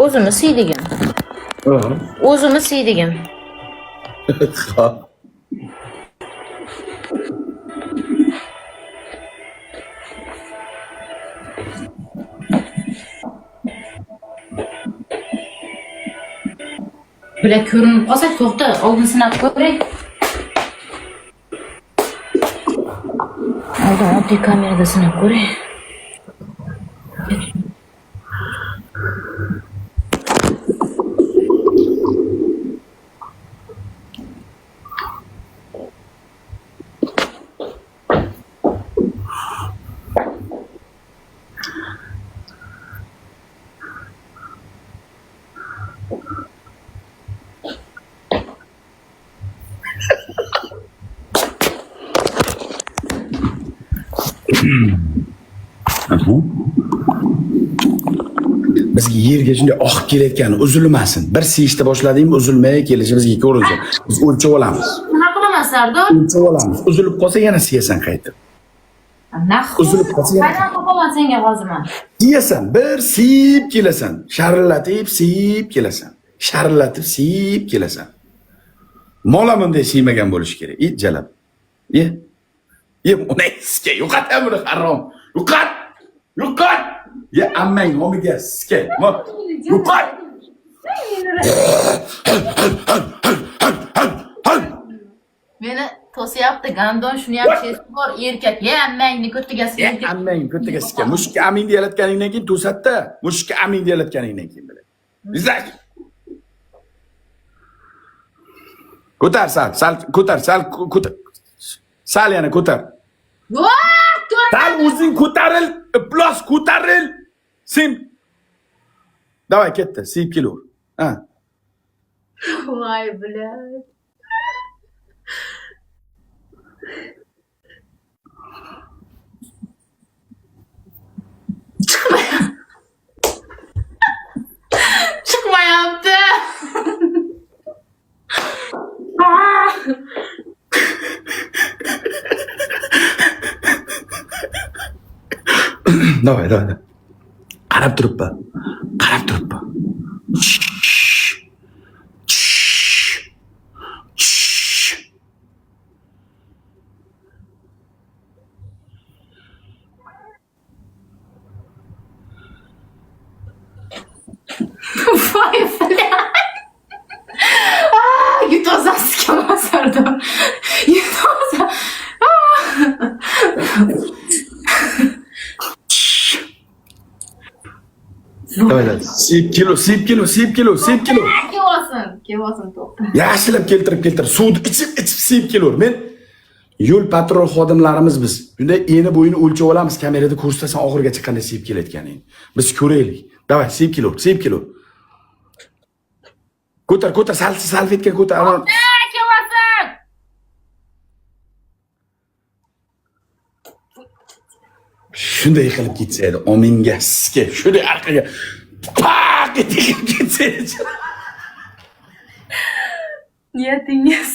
O'zimni siydigim. O'zimni siydigim. Xo'p. Bular ko'rinib qolsa, to'xta, oldin sinab ko'ray. Oldin oddiy kamerada sinab ko'ray. Bizga yerga shunday oqib kelayotgani uzilmasin. Bir siyishda boshladingmi, uzilmay kelishi bizga ko'rinsin. Biz o'lchab olamiz. Nima qilaman, Sardor? O'lchab olamiz. Uzilib qolsa yana siyasan qaytib. Nahot. Uzilib qolsa yana Qaydan topaman senga hozir man? siyasan. Bir siyib kelasan. Sharillatib siyib kelasan. Sharillatib siyib kelasan. Mola bunday siymagan bo'lishi kerak. It jalab. Ye. Ye, uni siska, yo'qot buni harom. Yo'qot. Yo'qot. Ye, ammang omiga siska. Yo'qot. Meni to'sayapti, gandon shuni ham chesi bor, erkak. Ye, ammangni ko'tiga Ye, erkak. ammang ko'tiga siska. Mushukka amingni yalatganingdan keyin to'satda. Mushukka amingni yalatganingdan keyin biladi. Izlash. Ko'tar sal, sal ko'tar, sal ko'tar. Sal yana ko'tar. Voh, to'rt. Sal o'zing ko'taril, iflos ko'taril. Sen Давай ketdi, siyib kelaver. Ha. Voy, блядь. Chiqmayapti. Chiqmayapti. Ah! Давай, давай, давай. Qarab turibman. Qarab turibman. Voy, блядь. Ah, yutozan sikaman, Sardor. Yutozan. Ah. Давай, давай. Siyib kelo, siyib kelo, siyib kelo, siyib kelo. Kelvolsin, kelvolsin, to'xta. Yaxshilab keltirib keltir. Suvni ichib ichib siyib kelaver. Men yo'l patrul xodimlarimiz biz. Shunday eni bo'yini o'lchab olamiz, kamerada ko'rsatasan oxirigacha qanday siyib kelayotganingni. Biz ko'raylik. Давай, siyib kelaver, siyib kelaver. Ko'tar, ko'tar, sal salfetka ko'tar. Ana Kelvolsin. shunday qilib ketsa edi, ominga sizga shunday orqaga paq etib ketsa edi. Niyatingiz.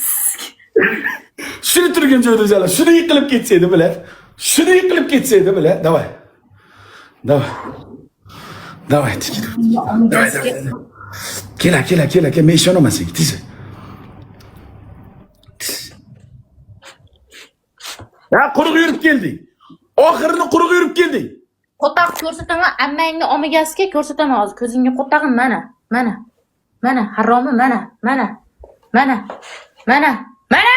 Shuni turgan joyda jalab, shunday qilib ketsa edi bilar. Shunday qilib ketsa edi bilar. Давай. Давай. Давай, tikil. Давай, давай. Kela, kela, kela, kela, men ishonaman senga, tez. Tez. Ya quruq yurib kelding. Oxirini quruq yurib kelding. Qo'taq ko'rsataman, ammangni omigasiga ko'rsataman hozir. Ko'zingga qo'tag'im mana, mana. Mana, haromi mana, mana. Mana. Mana. Mana!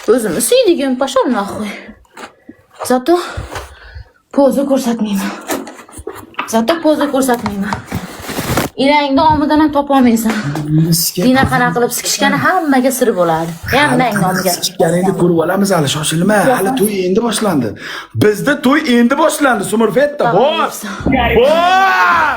O'zimni siydigim, пошел нахуй. Зато poza ko'rsatmayman. Зато poza ko'rsatmayman. Enangni omidan ham topolmaysan. Dina qanaqa qilib sikishgani hammaga sir bo'ladi. Hammangni omiga. Sikishganingni ko'rib olamiz hali, shoshilma. Hali to'y endi boshlandi. Bizda to'y endi boshlandi, Sumurfetda. Bor. Bor.